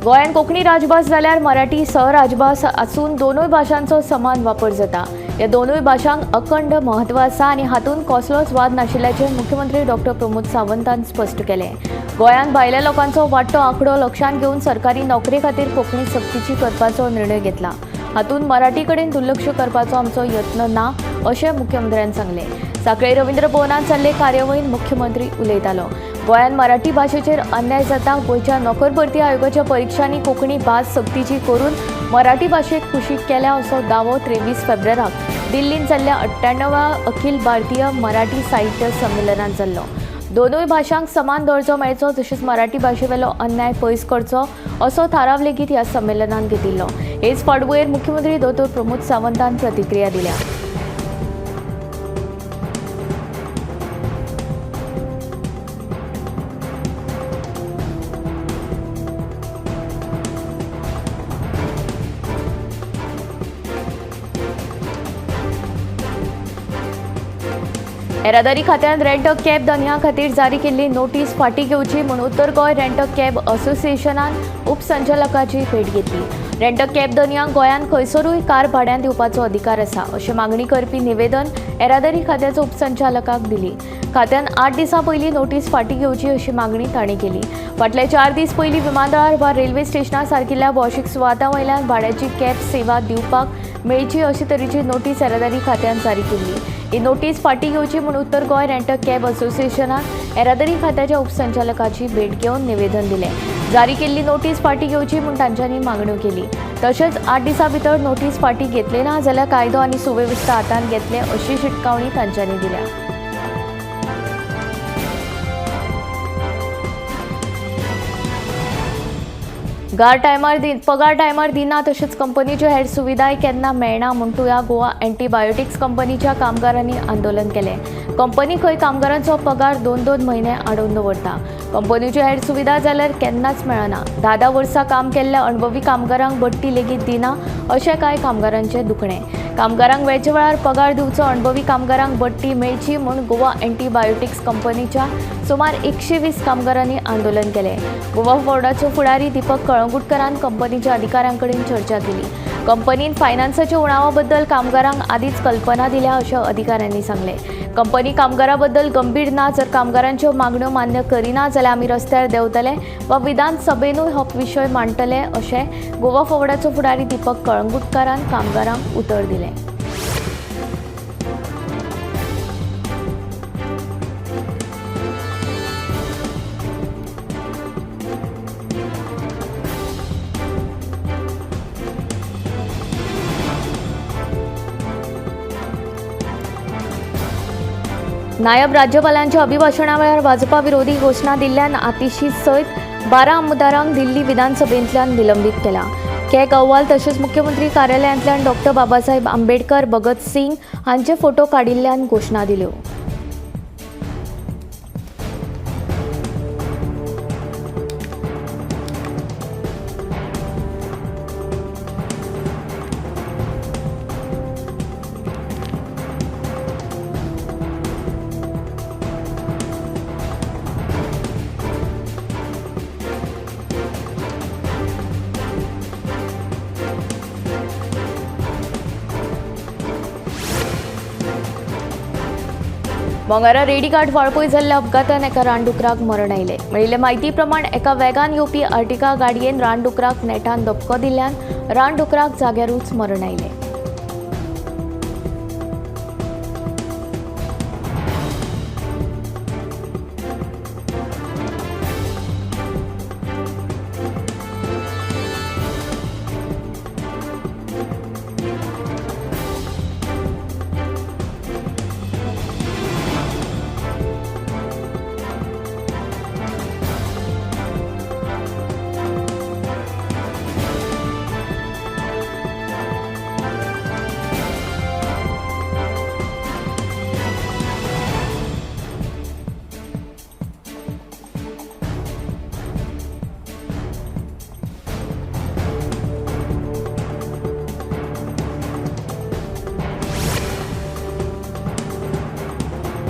गोंयांत कोंकणी राजभास जाल्यार मराठी सहराजभास आसून दोनूय भाशांचो समान वापर जाता. ह्या दोनूय भाशांक अखंड म्हत्व आसा आनी हातूंत कसलोच वाद नाशिल्ल्याचें मुख्यमंत्री डॉक्टर प्रमोद सावंतान स्पश्ट केलें. गोंयांत भायल्या लोकांचो वाडटो आंकडो लक्षांत घेवन सरकारी नोकरे खातीर कोंकणी सक्तीची करपाचो निर्णय घेतला. हातूंत मराठी कडेन दुर्लक्ष करपाचो आमचो यत्न ना अशें मुख्यमंत्र्यान सांगलें. सांखळे रवींद्र भवनांत जाल्ले कार्यावळींत मुख्यमंत्री उलयतालो. गोंयांत मराठी भाशेचेर अन्याय जाता. गोंयच्या नोकर भरती आयोगाच्या परिक्षांनी कोंकणी भास सक्तीची करून मराठी भाशेक कुशीक केल्या असो दावो 23 फेब्रुवाराक दिल्लींत जाल्ल्या 98व्या अखिल भारतीय मराठी साहित्य संमेलनांत जाल्लो. दोनूय भाशांक समान दर्जो मेळचो तशेंच मराठी भाशेवेलो अन्याय पयस करचो असो थाराव लेगीत ह्या संमेलनान घेतिल्लो. हेच फाटभुंयेर मुख्यमंत्री दोतोर प्रमोद सावंतान प्रतिक्रिया दिल्या. येरादारी खात्यान रेंट अ कॅब धनया खातीर जारी केल्ली नोटीस फाटीं घेवची म्हूण उत्तर गोंय रेंट अ कॅब असोसिएशनान उपसंचालकाची भेट घेतली. रेंट अ कॅब धनयांक गोंयांत खंयसरूय कार भाड्यान दिवपाचो अधिकार आसा अशें मागणी करपी निवेदन येरादारी खात्याचो उपसंचालकाक दिली. खात्यान 8 दिसां पयलीं नोटीस फाटीं घेवची अशी मागणी तांणी केली. फाटले 4 दीस पयलीं विमानतळार वा रेल्वे स्टेशना सारकिल्ल्या भौशीक सुवातां वयल्यान भाड्याची कॅब सेवा दिवपाक मेळची अशे तरेची नोटीस येरादारी खात्यान जारी केल्ली. ही नोटीस फाटीं घेवची म्हूण उत्तर गोंय रेंट अ कॅब असोसिएशनान येरादारी खात्याच्या उपसंचालकाची भेट घेवन निवेदन दिलें. जारी केल्ली नोटीस फाटीं घेवची म्हूण तांच्यांनी मागण्यो केली. तशेंच 8 दिसां भितर नोटीस फाटीं घेतले ना जाल्यार कायदो आनी सुवेवस्था हातांत घेतले अशी शिटकावणी तांच्यांनी दिल्या. पगार टायमार दिना तशेंच कंपनीच्यो हेर सुविधाय केन्ना मेळना म्हूण तुया गोवा एंटीबायोटिक्स कंपनीच्या कामगारांनी आंदोलन केलें. कंपनी खंय कामगारांचो पगार 2-2 म्हयने आडोवन दवरता. कंपनीच्यो हेर सुविधा जाल्यार केन्नाच मेळना. 10-10 वर्सां काम केल्ल्या अणभवी कामगारांक बडटी लेगीत दिना अशें कांय कामगारांचें दुखणें. कामगारांक वेळचे वेळार पगार दिवचो, अणभवी कामगारांक बडटी मेळची म्हूण गोवा एंटीबायोटिक्स कंपनीच्या सुमार 120 कामगारांनी आंदोलन केलें. गोवा बोर्डाचो फुडारी दीपक कळंगुटकरान कंपनीच्या अधिकाऱ्यां कडेन चर्चा केली. कंपनीन फायनान्साच्या उणावा बद्दल कामगारांक आदींच कल्पना दिल्या अशें अधिकाऱ्यांनी सांगलें. कंपनी कामगारां बद्दल गंभीर ना, जर कामगारांच्यो मागण्यो मान्य करिना जाल्यार आमी रस्त्यार देंवतले वा विधानसभेनूय हो विशय मांडटले अशें गोवा फॉवर्डाचो फुडारी दीपक कळंगुटकारान कामगारांक उतर दिलें. नायब राज्यपालांच्या अभिभाशणा वेळार भाजपा विरोधी घोशणा दिल्ल्यान आतिशी सयत 12 आमदारांक दिल्ली विधानसभेंतल्यान निलंबीत केला. केक अहवाल तशेंच मुख्यमंत्री कार्यालयांतल्यान डॉक्टर बाबासाहेब आंबेडकर, भगत सिंग हांचे फोटो काडिल्ल्यान घोशणा दिल्यो. मंगळारा रेडीघाट वाळपय जाल्ल्या अपघातान एका रानडुकराक मरण आयलें. मेळिल्ले म्हायती प्रमाण एका वेगान येवपी अर्टिगा गाडयेन रानडुकराक नेटान धपको दिल्ल्यान रानडुकराक जाग्यारूच मरण आयलें.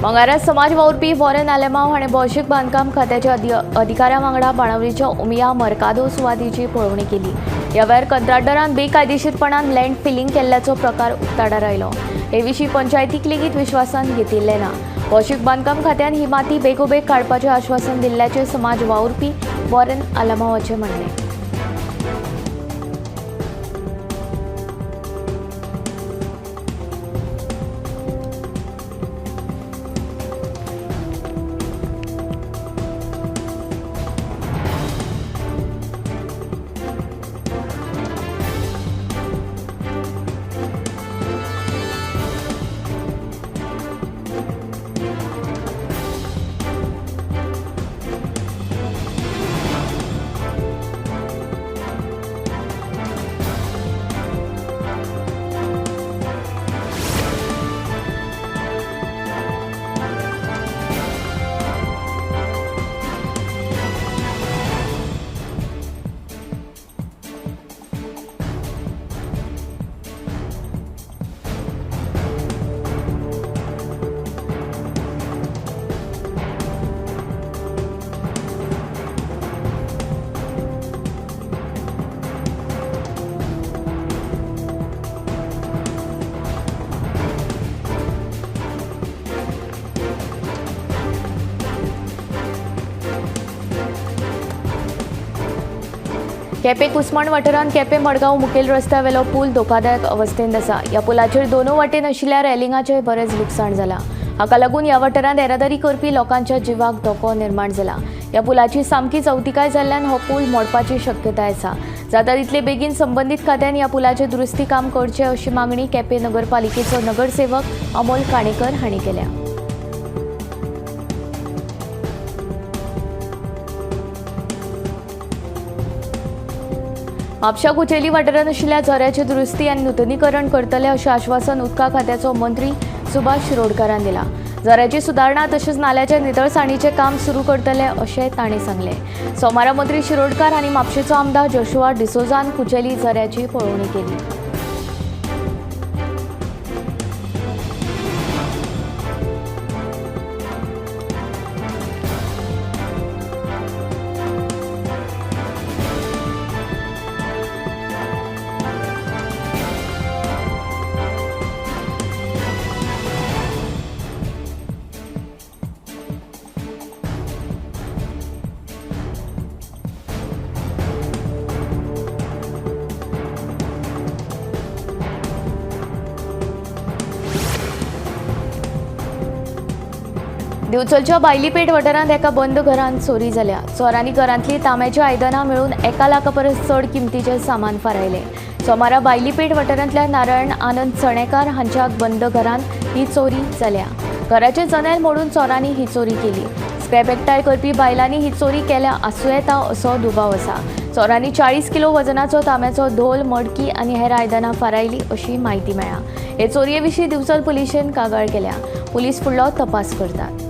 मंगळारा समाज वावुरपी वॉरेन आलेमांव हाणें भौशीक बांदकाम खात्याच्या अधिकाऱ्यां वांगडा बाणावलीच्या उमिया मर्कादो सुवातीची पळोवणी केली. ह्या वेळार कंत्राटदारान बेकायदेशीरपणान लँड फिलिंग केल्ल्याचो प्रकार उक्ताडार आयलो. हे विशीं पंचायतीक लेगीत विश्वासान घेतिल्लें ना. भौशीक बांदकाम खात्यान ही माती बेगोबेग काडपाचें आश्वासन दिल्ल्याचें समाज वावुरपी वॉरेन आलेमांवाचें म्हणणें. केपें कुसमण वाठारांत केपें मडगांव मुखेल रस्त्यावेलो पूल धोकादायक अवस्थेंत आसा. ह्या पुलाचेर दोनूय वाटेन आशिल्ल्या रेलिंगाचें बरेंच लुकसाण जालां. हाका लागून ह्या वाठारांत येरादारी करपी लोकांच्या जिवाक धोको निर्माण जाला. ह्या पुलाची सामकी चवतिकाय जाल्ल्यान हो पूल मोडपाची शक्यताय आसा. जाता तितले बेगीन संबंदीत खात्यान ह्या पुलाचें दुरुस्ती काम करचें अशी मागणी केपें नगरपालिकेचो नगरसेवक अमोल काणेकर हांणी केल्या. म्हापशा कुचेली वाठारांत आशिल्ल्या झऱ्याची दुरुस्ती आनी नुतनीकरण करतले अशें आश्वासन उदका खात्याचो मंत्री सुभाष शिरोडकारान दिला. झऱ्याची सुदारणा तशेंच नाल्याच्या नितळसाणीचें काम सुरू करतले अशें तांणी सांगलें. सोमारा मंत्री शिरोडकार आनी म्हापशेचो आमदार जोशुआ डिसोजान कुचेली झऱ्याची पळोवणी केली. दिवचलच्या बायलीपेठ वाठारांत एका बंद घरांत चोरी जाल्या. चोरांनी घरांतली तांब्याची आयदनां मेळून 1 लाखा परस चड किमतीचें सामान फारायलें. सोमारा बायलीपेठ वाठारांतल्या नारायण आनंद चणेकार हांच्या बंद घरांत ही चोरी जाल्या. घराचें जनेल मोडून चोरांनी ही चोरी केली. स्क्रॅप एकठांय करपी बायलांनी ही चोरी केल्या आसूं येता असो दुबाव आसा. चोरांनी 40 किलो वजनाचो तांब्याचो धोल, मडकी आनी हेर आयदनां फारायली अशी म्हायती मेळ्ळा. हे चोरये विशीं दिवचल पुलिशेन कागाळ केल्या. पुलीस फुडलो तपास करतात.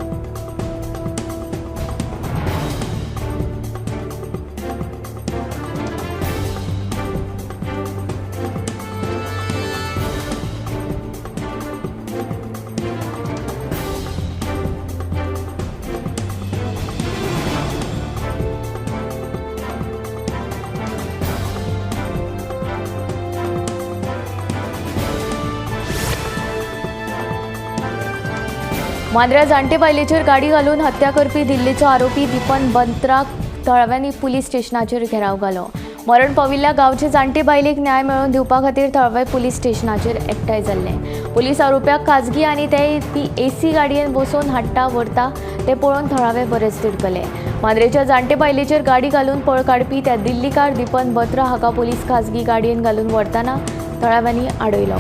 मांद्र्या जाण्टे बायलेचेर गाडी घालून हत्या करपी दिल्लीचो आरोपी दीपन बंत्राक थळाव्यांनी पुलीस स्टेशनाचेर घेराव घालो. मरण पाविल्ल्या गांवचे जाण्टे बायलेक न्याय मेळोवन दिवपा खातीर थळावे पुलीस स्टेशनाचेर एकठांय जाल्ले. पुलीस आरोप्याक खाजगी आनी ते ती एसी गाडयेन बसोवन हाडटा व्हरता ते पळोवन थळावे बरेच तिडकले. मांद्रेच्या जाण्टे बायलेचेर गाडी घालून पळ काडपी त्या दिल्लीकार दीपन बत्रा हाका पुलीस खाजगी गाडयेन घालून व्हरतना थळाव्यांनी आडयलो.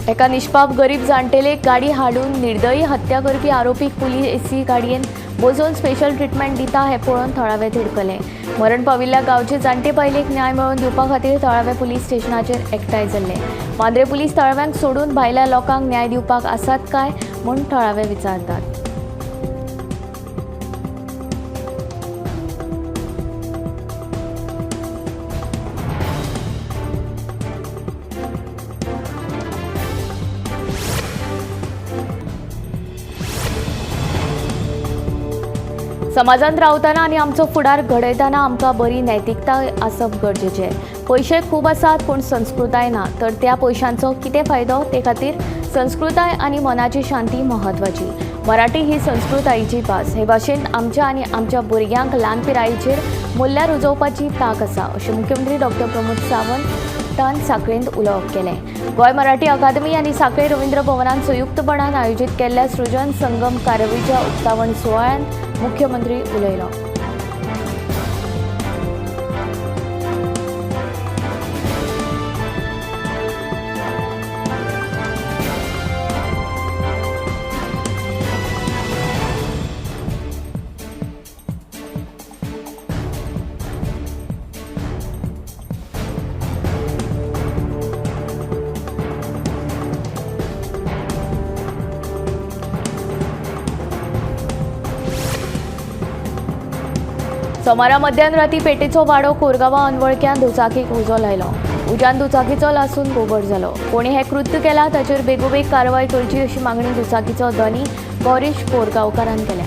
एका निष्पाप गरीब जाण्टेलेक गाडी हाडून निर्दयी हत्या करपी आरोपीक पुलीस एसी गाडयेन बसोवन स्पेशल ट्रिटमेंट दिता हें पळोवन थळावे तिडकले. मरण पाविल्ल्या गांवचे जाण्टे बायलेक न्याय मेळोवन दिवपा खातीर थळावे पुलीस स्टेशनाचेर एकठांय जाल्ले. मांद्रे पुलीस थळाव्यांक सोडून भायल्या लोकांक न्याय दिवपाक आसात काय म्हूण थळावे विचारतात. समाजांत रावतना आनी आमचो फुडार घडयतना आमकां बरी नैतिकता आसप गरजेचें। पयशे खूब आसात पूण संस्कृताय ना तर त्या पयशांचो कितें फायदो? ते खातीर संस्कृताय आनी मनाची शांती म्हत्वाची। मराठी ही संस्कृतायेची भास। हे भाशेंत आमच्या आनी आमच्या भुरग्यांक ल्हान पिरायेचेर मुल्यां रुजोवपाची तांक आसा अशें मुख्यमंत्री डॉक्टर प्रमोद सावंतान सांखळेंत उलोवप केलें। गोंय मराठी अकादमी आनी सांखळे रवींद्र भवनान संयुक्तपणान आयोजीत केल्ल्या सृजन संगम कार्यावळीच्या उक्तावण सुवाळ्यांत मुख्यमंत्री उलयलो। सोमारा मध्यान राती पेटेचो वाडो कोरगांवा अनवळख्यान दुचाकीक उजो लायलो। उज्यान दुचाकीचो लासून गोबर जालो। कोणी हें कृत्य केलां ताचेर बेगोबेग कारवाय करची अशी मागणी दुचाकीचो धनी गौरीश कोरगांवकारान केल्या।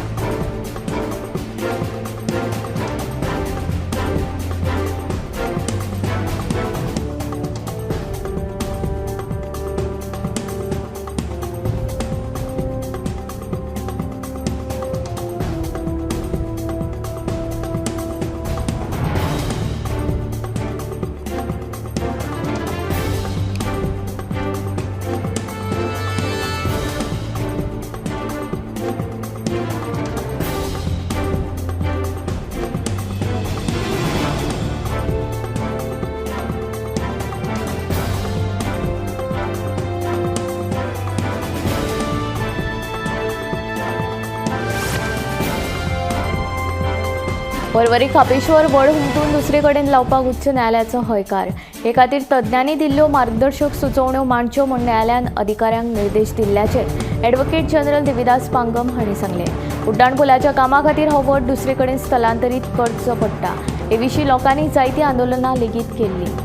पर्वरी खापेश्वर वड हुमटून दुसरे कडेन लावपाक उच्च न्यायालयाचो हयकार। हे खातीर तज्ञांनी दिल्ल्यो मार्गदर्शक सुचोवण्यो मांडच्यो म्हूण न्यायालयान अधिकाऱ्यांक निर्देश दिल्ल्याचे ॲडव्होकेट जनरल देविदास पांगम हांणी सांगलें। उड्डाण पुलाच्या कामा खातीर हो वड दुसरे कडेन स्थलांतरीत करचो पडटा। हे विशीं लोकांनी जायतीं आंदोलनां लेगीत केल्लीं।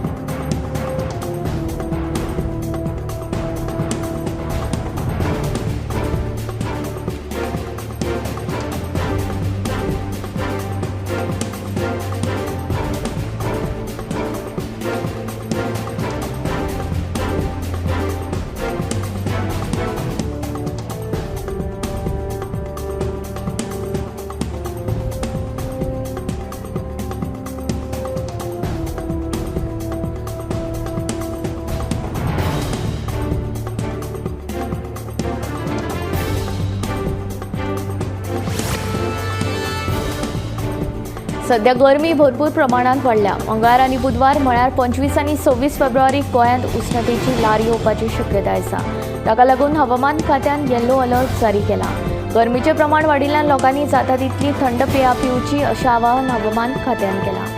सध्या गरमी भरपूर प्रमाणात वाडल्या। मंगळार आनी बुधवार म्हळ्यार 25 आनी 26 फेब्रुवारीक गोंयांत उष्णतेची ल्हार येवपाची शक्यताय आसा। ताका लागून हवामान खात्यान येलो अलर्ट जारी केला। गरमीचें प्रमाण वाडिल्ल्यान लोकांनी जाता तितली थंड पेयां पिवची अशें आवाहन हवामान खात्यान केलां।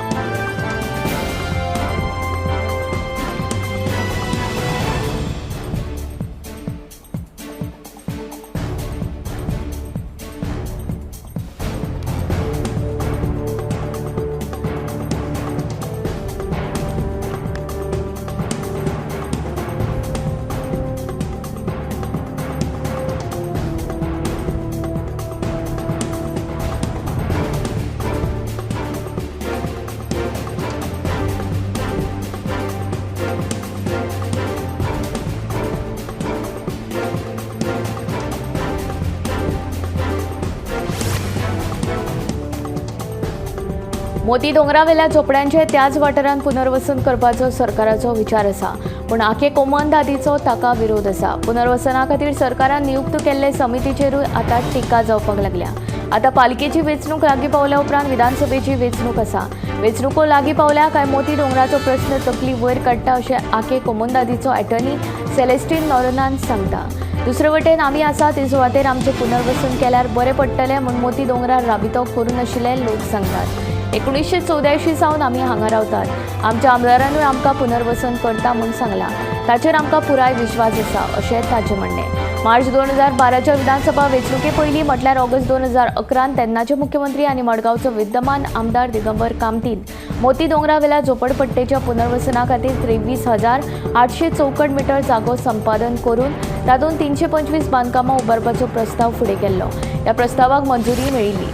मोती दोंगरावेल्या झोपड्यांचे त्याच वाठारांत पुनर्वसन करपाचो सरकाराचो विचार आसा, पूण आखे कोमंदादीचो ताका विरोध आसा। पुनर्वसना खातीर सरकारान नियुक्त केल्ले समितीचेरूय आतां टिका जावपाक लागल्या। आतां पालिकेची वेंचणूक लागीं पावल्या उपरांत विधानसभेची वेंचणूक आसा। वेंचणुको लागीं पावल्या काय मोती दोंगराचो प्रश्न तकली वयर काडटा अशें आखे कोमंदादीचो एटर्नी सेलेस्टीन नोरनान सांगता। दुसरे वटेन आमी आसा ते सुवातेर आमचें पुनर्वसन केल्यार बरें पडटलें म्हूण मोती दोंगरार राबितो करूं नाशिल्ले लोक सांगतात। 1984 सावन आमी हांगा रावतात। आमच्या आमदारानूय आमकां पुनर्वसन करता म्हूण सांगलां, ताचेर आमकां पुराय विश्वास आसा अशें ताचें म्हणणें। मार्च 2012च्या विधानसभा वेंचणुके पयलीं म्हटल्यार ऑगस्ट 2011 तेन्नाचे मुख्यमंत्री आनी मडगांवचो विद्यमान आमदार दिगंबर कामतीन मोती दोंगरावेल्या झोपडपट्टेच्या पुनर्वसना खातीर 23,800 चौखण मिटर जागो संपादन करून तातूंत 325 बांदकामां उबारपाचो प्रस्ताव फुडें केल्लो। ह्या प्रस्तावाक मंजुरी मेळिल्ली।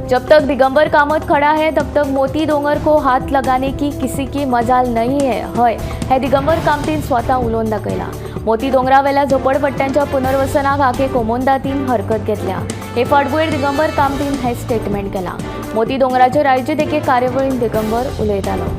जब तक दिगंबर कामत खड़ा है तब तक मोती दोंगर को हात लगाने की किसी की मजाल नहीं है हय हे दिगंबर कामतीन स्वता उलोवन दाखयला। मोती दोंगरावेल्या झोपडपट्ट्यांच्या पुनर्वसनाक आके कोमोंदातीन हरकत घेतल्या। हे फाटभुंयेर दिगंबर कामतीन हे स्टेटमेंट केला। मोती दोंगराचेर आयोजीत एके कार्यावळीन दिगंबर उलयतालो।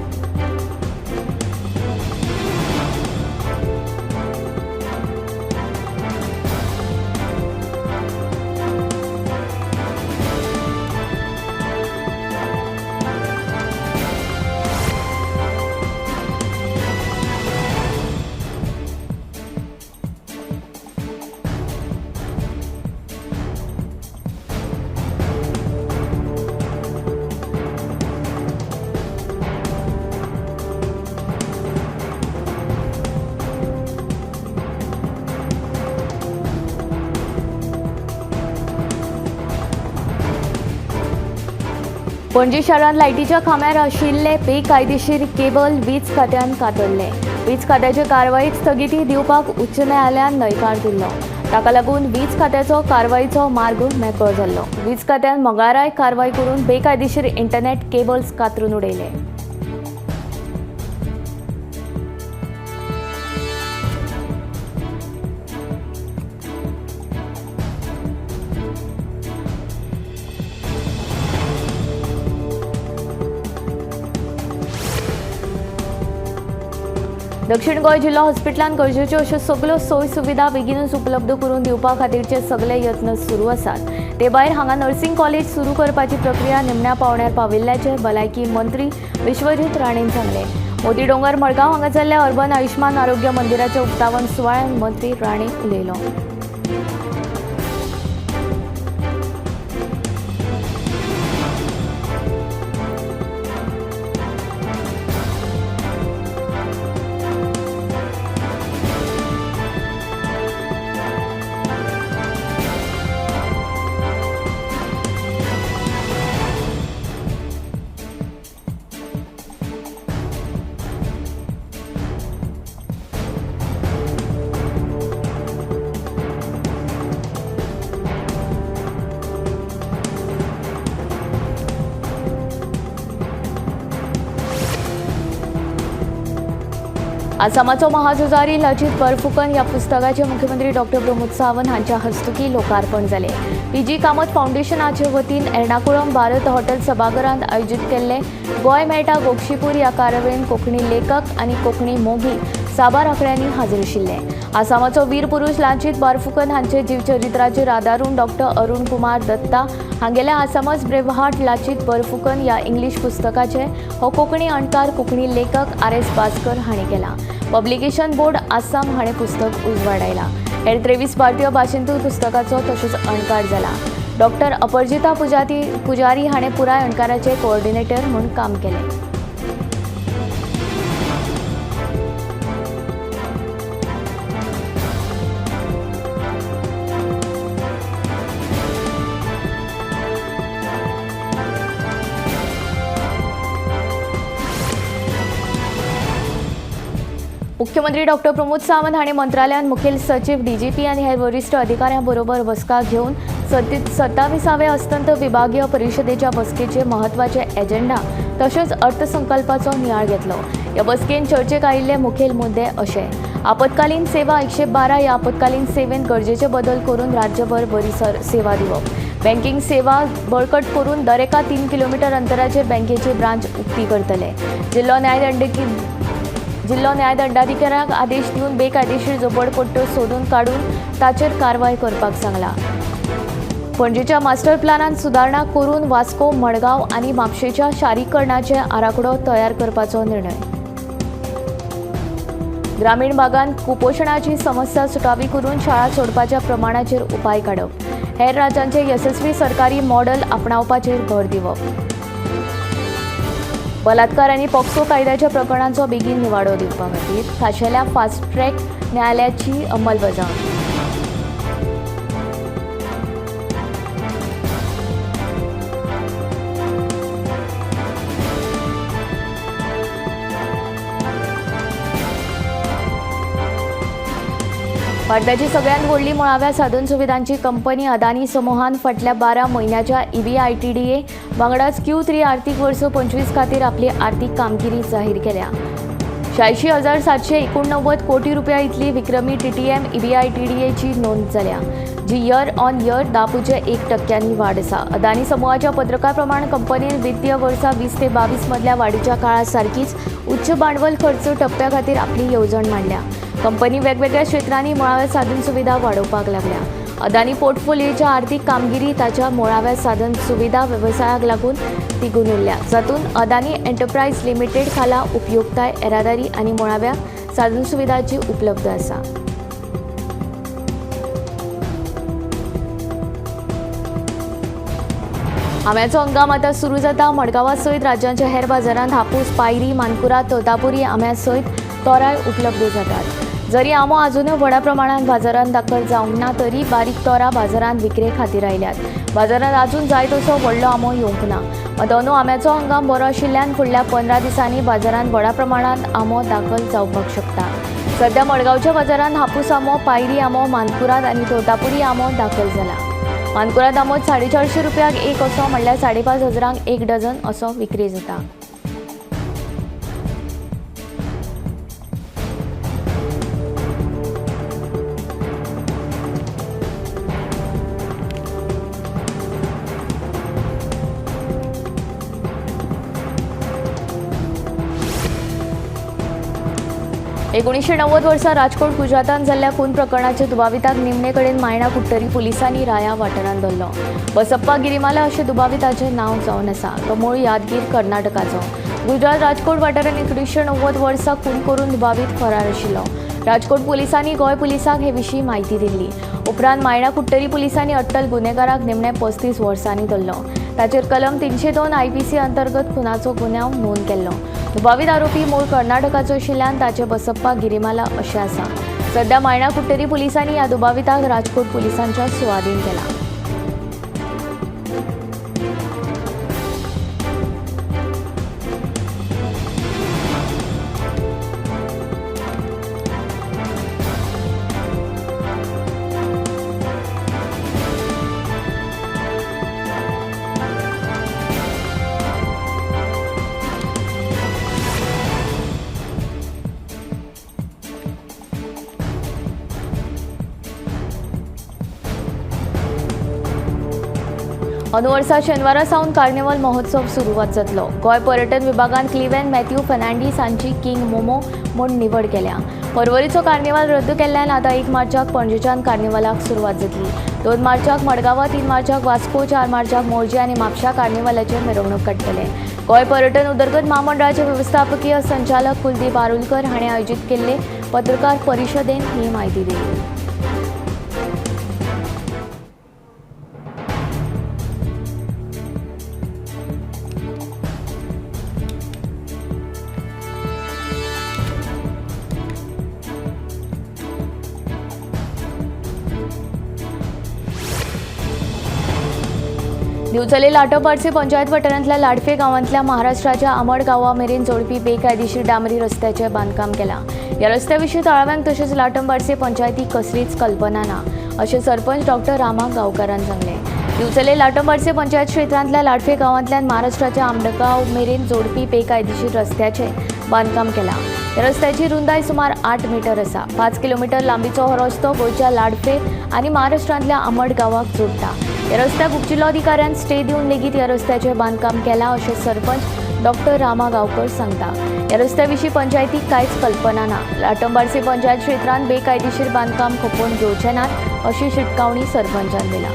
पणजी शारांत लायटीच्या खांब्यार आशिल्ले बेकायदेशीर केबल वीज खात्यान कातरले। वीज खात्याचे कारवायेक स्थगिती दिवपाक उच्च न्यायालयान न्हयकार दिल्लो। ताका लागून वीज खात्याचो कारवायेचो मार्ग मेकळो जाल्लो। वीज खात्यान मंगळाराय कारवाय करून बेकायदेशीर इंटरनेट केबल्स कातरून उडयले। दक्षिण गोंय जिल्हो हॉस्पिटलांत गरजेच्यो अश्यो सगल्यो सोय सुविधा बेगीनूच उपलब्ध करून दिवपा खातीरचे सगळे यत्न सुरू आसात। ते भायर हांगा नर्सिंग कॉलेज सुरू करपाची प्रक्रिया निमण्या पावंड्यार पाविल्ल्याचें भलायकी मंत्री विश्वजीत राणेन सांगलें। मोती डोंगर मडगांव हांगा जाल्ल्या अर्बन आयुष्मान आरोग्य मंदिराच्या उक्तावण सुवाळ्यांत मंत्री राणे उलयलो। आसामाचो महाझुजारी लचित बरफुकन ह्या पुस्तकाचे मुख्यमंत्री डॉक्टर प्रमोद सावंत हांच्या हस्तुकी लोकार्पण जालें। पी जी कामत फावंडेशनाचे वतीन एर्नाकुळम भारत हॉटेल सभाघरांत आयोजीत केल्ले गोंय मेळटा गोक्षीपूर ह्या कार्यावळीन कोंकणी लेखक आनी कोंकणी मोगी साबार आंकड्यांनी हाजीर आशिल्ले। आसामाचो वीर पुरूष लाचित बारफुकन हांचे जीवचरित्राचेर आदारून डॉक्टर अरुण कुमार दत्ता हांगेल्या आसामस ब्रेवहार्ट लाचित बरफुकन ह्या इंग्लीश पुस्तकाचे हो कोंकणी अणकार कोंकणी लेखक आर.एस. भास्कर हांणी केला। पब्लिकेशन बोर्ड आसाम हाणें पुस्तक उजवाडायला। हेर 23 भारतीय भाशेंतूय पुस्तकाचो तशेंच अणकार जाला। डॉक्टर अपरजिता पुजारी हाणें पुराय अणकाराचे कोऑर्डिनेटर म्हूण काम केलें। मुख्यमंत्री डॉक्टर प्रमोद सावंत हांणी मंत्रालयांत मुखेल सचीव डीजीपी आनी हेर वरिश्ठ अधिकाऱ्यां बरोबर बसका घेवन 27व्या अस्तंत विभागीय परिशदेच्या बसकेचे म्हत्वाचे एजेंडा तशेंच अर्थसंकल्पाचो नियाळ घेतलो। ह्या बसकेन चर्चेक आयिल्ले मुखेल मुद्दे अशे: आपत्कालीन सेवा 112 ह्या आपत्कालीन सेवेंत गरजेचे बदल करून राज्यभर बरी सेवा दिवप, बँकिंग सेवा बळकट करून दरेका 3 किलोमिटर अंतराचेर बँकेची ब्रांच उक्ती करतले, जिल्लो न्यायदंडाधिकाऱ्यांक आदेश दिवन बेकायदेशीर झोपडपट्ट्यो सोदून काडून ताचेर कारवाय करपाक सांगला। पणजेच्या मास्टर प्लानांत सुदारणा करून वास्को, मडगांव आनी म्हापशेंच्या शारीकरणाचे आराखडो तयार करपाचो निर्णय। ग्रामीण भागांत कुपोशणाची समस्या सुटावी करून शाळा सोडपाच्या प्रमाणाचेर उपाय काडप, हेर राज्यांचे यशस्वी सरकारी मॉडेल आपणावपाचेर भर दिवप, बलात्कार आनी पॉक्सो कायद्याच्या प्रकरणांचो बेगीन निवाडो दिवपा खातीर खाशेल्या फास्ट ट्रॅक न्यायालयाची अंमलबजावणी। भारताची सगळ्यांत व्हडली मुळाव्या साधनसुविधांची कंपनी अदानी समुहान फाटल्या 12 म्हयन्याच्या EBITDA वांगडाच Q3 आर्थिक वर्स 25 खातीर आपली आर्थिक कामगिरी जाहीर केल्या. 86,789 कोटी रुपया इतली विक्रमी TTM EBITDAची नोंद जाल्या, जी इयर ऑन इयर 10.1% वाढ आसा. अदानी समुहाच्या पत्रका प्रमाण कंपनीन वित्तीय वर्सा 20 ते 22 मदल्या वाडीच्या काळात सारकीच उच्च भांडवल खर्च टप्प्या खातीर आपली येवजण मांडल्या. कंपनी वेगवेगळ्या क्षेत्रांनी मुळाव्या साधनसुविधा वाडोवपाक लागल्या. अदानी पोर्टफोलिओच्या आर्थिक कामगिरी ताच्या मुळाव्या साधनसुविधा वेवसायाक लागून तिगून उरल्या, जातूंत अदानी एंटरप्रायज लिमिटेड खाला उपयोक्ताय येरादारी आनी मुळाव्या साधनसुविधाची उपलब्ध आसा. आंब्याचो हंगाम आतां सुरू जाता. मडगांवा सयत राज्यांच्या हेर बाजारांत हापूस, पायरी, मानकुरा, तोतापुरी आंब्या सयत तोराय उपलब्ध जातात. जरी आंबो आजुनूय व्हडा प्रमाणांत बाजारांत दाखल जावंक ना तरी बारीक तोरां बाजारांत विक्रे खातीर आयल्यात. बाजारांत आजून जाय तसो व्हडलो आंबो येवंक ना. मात अंदू आंब्याचो हंगाम बरो आशिल्ल्यान फुडल्या 15 दिसांनी बाजारांत व्हडा प्रमाणांत आंबो दाखल जावपाक शकता. सध्या मडगांवच्या बाजारांत हापूस आंबो, पायरी आंबो, मानकुराद आनी तोतापुरी आंबो दाखल जाला. मानकुराद आंबो 450 रुपयाक एक असो म्हणल्यार 5,500 एक डझन असो विक्री जाता. एकोणीसशे 90 वर्सा राजकोट गुजरातांत जाल्ल्या खून प्रकरणाच्या दुबाविताक निमणे कडेन मायणा कुडटरी पुलिसांनी राया वाठारांत धरलो. बसप्पा गिरिमाला अशें दुबाविताचें नांव जावन आसा. तो मूळ यादगीर कर्नाटकाचो. गुजरात राजकोट वाठारांत 1990 वर्सा खून करून दुबावीत फरार आशिल्लो. राजकोट पुलिसांनी गोंय पुलिसांक हे विशीं म्हायती दिल्ली. उपरांत मायणा कुडटरी पुलिसांनी अट्टल गुन्हेगाराक निमणे 35 वर्सांनी धरलो. ताचेर कलम 302 IPC अंतर्गत खुनाचो गुन्यांव नोंद केल्लो. दुबावीत आरोपी मूळ कर्नाटकाचो आशिल्ल्यान ताचे बसप्पा गिरिमाला अशें आसा. सध्या मायणा कुडटरी पुलिसांनी ह्या दुबाविताक राजकोट पुलिसांच्या सुवादीन केला. अंदू वर्सा शेनवारा सावन कार्निवल महोत्सव सुरवात जातलो. गोंय पर्यटन विभागान क्लिवेन मॅथ्यू फर्नांडीस हांची किंग मोमो म्हूण निवड केल्या. परवरीचो कार्निवाल रद्द केल्ल्यान आतां 1 मार्चाक पणजेच्यान कार्निवालाक सुरवात जातली. 2 मार्चाक मडगांवा, 3 मार्चाक वास्को, 4 मार्चाक मोरजे आनी म्हापशा कार्निवालाचे मिरवणूक काडटले. गोंय पर्यटन उदरगत म्हामंडळाचे व्यवस्थापकीय संचालक कुलदीप आरुलकर हांणी आयोजीत केल्ले पत्रकार परिशदेन ही म्हायती दिली. दिवचले लाटोपाडसे पंचायत वाठारांतल्या लाडफे गांवांतल्या महाराष्ट्राच्या आमड गांवा मेरेन जोडपी बेकायदेशीर डांबरी रस्त्याचें बांदकाम केलां. ह्या रस्त्या विशीं थळाव्यांक तशेंच लाटंबार्से पंचायतीक कसलीच कल्पना ना अशें सरपंच डॉक्टर रामा गांवकारान सांगलें. दिवचले लाटंबार्से पंचायत क्षेत्रांतल्या लाडफे गांवांतल्यान महाराष्ट्राच्या आमडगांव मेरेन जोडपी बेकायदेशीर रस्त्याचें बांदकाम केलां. ह्या रस्त्याची रुंदाय सुमार 8 मिटर आसा. 5 किलोमिटर लांबीचो हो रस्तो गोंयच्या लाडफे आनी महाराष्ट्रांतल्या आमड गांवाक जोडटा. ह्या रस्त्याक उपजिल्लोधिकाऱ्यान स्टे दिवन लेगीत ह्या रस्त्याचें बांदकाम केलां अशें सरपंच डॉक्टर रामा गांवकर सांगता. ह्या रस्त्या विशीं पंचायतीक कांयच कल्पना ना. लाटंबार्से पंचायत क्षेत्रांत बेकायदेशीर बांदकाम खपोवन घेवचे नात अशी शिटकावणी सरपंचान दिल्या.